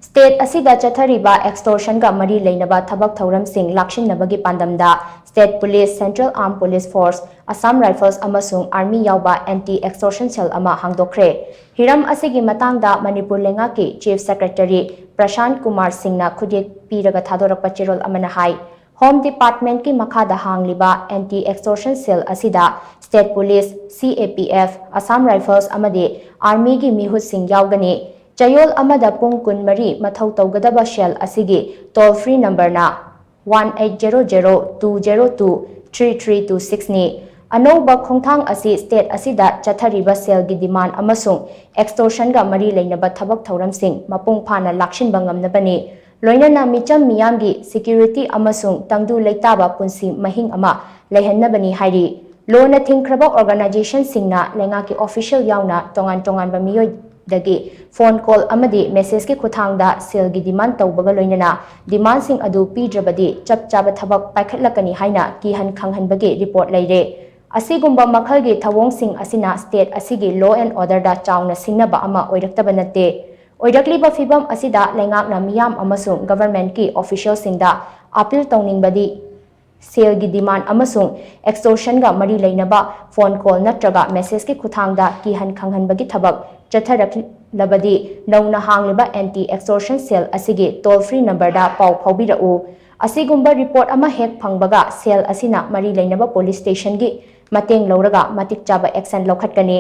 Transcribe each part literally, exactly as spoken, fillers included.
State ꯑꯁꯤꯗ ꯆꯠꯊꯔꯤꯕ extortionꯒ ꯃꯔꯤ ꯂꯩꯅꯕ ꯊꯕꯛ ꯊꯧꯔꯝꯁꯤꯡ ꯂꯥꯛꯁꯤꯟꯅꯕꯒꯤ ꯄꯥꯟꯗꯝꯗ State Police, Central Armed Police Force, Assam Rifles ꯑꯃꯁꯨꯡ Army ꯌꯥꯎꯕ Anti Extortion Cell ꯑꯃ ꯍꯥꯡꯗꯣꯛꯈ꯭ꯔꯦ꯫ ꯍꯤꯔꯝ ꯑꯁꯤꯒꯤ ꯃꯇꯥꯡꯗ ꯃꯅꯤꯄꯨꯔ ꯂꯩꯉꯥꯛꯀꯤ Chief Secretary ꯄ꯭ꯔꯁꯥꯟꯠ ꯀꯨꯃꯥꯔ ꯁꯤꯡꯅ ꯈꯨꯠꯌꯦꯛ ꯄꯤꯔꯒ ꯊꯥꯗꯣꯔꯛꯄ ꯆꯦꯔꯣꯜ ꯑꯃꯅ ꯍꯥꯏ, Home Departmentꯀꯤ ꯃꯈꯥꯗ ꯍꯥꯡꯂꯤꯕ Anti Extortion Cell ꯑꯁꯤꯗ State Police, C A P F, Assam Rifles ꯑꯃꯗꯤ Armyꯒꯤ ꯃꯤꯍꯨꯠꯁꯤꯡ ꯌꯥꯎꯒꯅꯤ꯫ ꯆꯌꯣꯜ ꯑꯃꯗ ꯄꯨꯡ ꯀꯨꯟꯃꯔꯤ ꯃꯊꯧ ꯇꯧꯒꯗꯕ cell ꯑꯁꯤꯒꯤ toll free numberꯅ one eight zero zero two zero two three three two sixꯅꯤ꯫ ꯑꯅꯧꯕ ꯈꯣꯡꯊꯥꯡ ꯑꯁꯤ state ꯑꯁꯤꯗ ꯆꯠꯊꯔꯤꯕ cellꯒꯤ demand ꯑꯃꯁꯨꯡ extortionꯒ ꯃꯔꯤ ꯂꯩꯅꯕ ꯊꯕꯛ ꯊꯧꯔꯝꯁꯤꯡ ꯃꯄꯨꯡ ꯐꯥꯅ ꯂꯥꯛꯁꯤꯟꯕ ꯉꯝꯅꯕꯅꯤ꯫ ꯂꯣꯏꯅꯅ ꯃꯤꯆꯝ ꯃꯤꯌꯥꯝꯒꯤ security ꯑꯃꯁꯨꯡ ꯇꯪꯗꯨ ꯂꯩꯇꯥꯕ ꯄꯨꯟꯁꯤ ꯃꯍꯤꯡ ꯑꯃ ꯂꯩꯍꯟꯅꯕꯅꯤ ꯍꯥꯏꯔꯤ꯫ ꯂꯣꯅ ꯊꯤꯡꯈ꯭ꯔꯕ organizationꯁꯤꯡꯅ ꯂꯩꯉꯥꯛꯀꯤ official ꯌꯥꯎꯅ ꯇꯣꯉꯥꯟ ꯇꯣꯉꯥꯟꯕ ꯃꯤꯑꯣꯏꯗꯒꯤ phone call ꯑꯃꯗꯤ messageꯀꯤ ꯈꯨꯠꯊꯥꯡꯗ cellꯒꯤ demand ꯇꯧꯕꯒ ꯂꯣꯏꯅꯅ demandꯁꯤꯡ ꯑꯗꯨ ꯄꯤꯗ꯭ꯔꯕꯗꯤ ꯆꯞ ꯆꯥꯕ ꯊꯕꯛ ꯄꯥꯏꯈꯠꯂꯛꯀꯅꯤ ꯍꯥꯏꯅ ꯀꯤꯍꯟ ꯈꯪꯍꯟꯕꯒꯤ report ꯂꯩꯔꯦ꯫ ꯑꯁꯤꯒꯨꯝꯕ ꯃꯈꯜꯒꯤ ꯊꯧꯑꯣꯡꯁꯤꯡ ꯑꯁꯤꯅ state ꯑꯁꯤꯒꯤ law and orderꯗ ꯆꯥꯎꯅ ꯁꯤꯡꯅꯕ ꯑꯃ ꯑꯣꯏꯔꯛꯇꯕ ꯅꯠꯇꯦ꯫ ꯑꯣꯏꯔꯛꯂꯤꯕ ꯐꯤꯚꯝ ꯑꯁꯤꯗ ꯂꯩꯉꯥꯛꯅ ꯃꯤꯌꯥꯝ ꯑꯃꯁꯨꯡ governmentꯀꯤ officialꯁꯤꯡꯗ appeal ꯇꯧꯅꯤꯡꯕꯗꯤ cellꯒꯤ demand ꯑꯃꯁꯨꯡ extortionꯒ ꯃꯔꯤ ꯂꯩꯅꯕ phone call ꯅꯠꯇ꯭ꯔꯒ messageꯀꯤ ꯈꯨꯠꯊꯥꯡꯗ ꯀꯤꯍꯟ ꯈꯪꯍꯟꯕꯒꯤ ꯊꯕꯛ ꯆꯠꯊꯔꯛꯂꯕꯗꯤ ꯅꯧꯅ ꯍꯥꯡꯂꯤꯕ Anti Extortion Cell ꯑꯁꯤꯒꯤ toll free numberꯗ ꯄꯥꯎ ꯐꯥꯎꯕꯤꯔꯛꯎ꯫ ꯑꯁꯤꯒꯨꯝꯕ report ꯑꯃ ꯍꯦꯛ ꯐꯪꯕꯒ cell ꯑꯁꯤꯅ ꯃꯔꯤ ꯂꯩꯅꯕ police stationꯒꯤ ꯃꯇꯦꯡ ꯂꯧꯔꯒ ꯃꯇꯤꯛ ꯆꯥꯕ action ꯂꯧꯈꯠꯀꯅꯤ꯫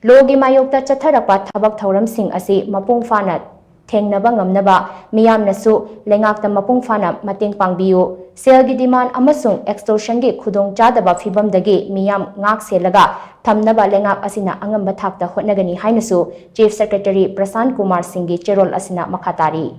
Lawꯒꯤ ꯃꯥꯌꯣꯛꯇ ꯆꯠꯊꯔꯛꯄ ꯊꯕꯛ ꯊꯧꯔꯝꯁꯤꯡ ꯑꯁꯤ ꯃꯄꯨꯡ ꯐꯥꯅ ꯊꯦꯡꯅꯕ ꯉꯝꯅꯕ ꯃꯤꯌꯥꯝꯅꯁꯨ ꯂꯩꯉꯥꯛꯇ ꯃꯄꯨꯡ ꯐꯥꯅ ꯃꯇꯦꯡ ꯄꯥꯡꯕꯤꯌꯨ꯫ Cellꯒꯤ demand ꯑꯃꯁꯨꯡ extortionꯒꯤ ꯈꯨꯗꯣꯡꯆꯥꯗꯕ ꯐꯤꯚꯝꯗꯒꯤ ꯃꯤꯌꯥꯝ ꯉꯥꯛ ꯁꯦꯜꯂꯒ ꯊꯝꯅꯕ ꯂꯩꯉꯥꯛ ꯑꯁꯤꯅ ꯑꯉꯝꯕ ꯊꯥꯛꯇ ꯍꯣꯠꯅꯒꯅꯤ ꯍꯥꯏꯅꯁꯨ Chief Secretary ꯄ꯭ꯔꯁꯥꯟꯠ ꯀꯨꯃꯥꯔ ꯁꯤꯡꯒꯤ ꯆꯦꯔꯣꯜ ꯑꯁꯤꯅ ꯃꯈꯥ ꯇꯥꯔꯤ꯫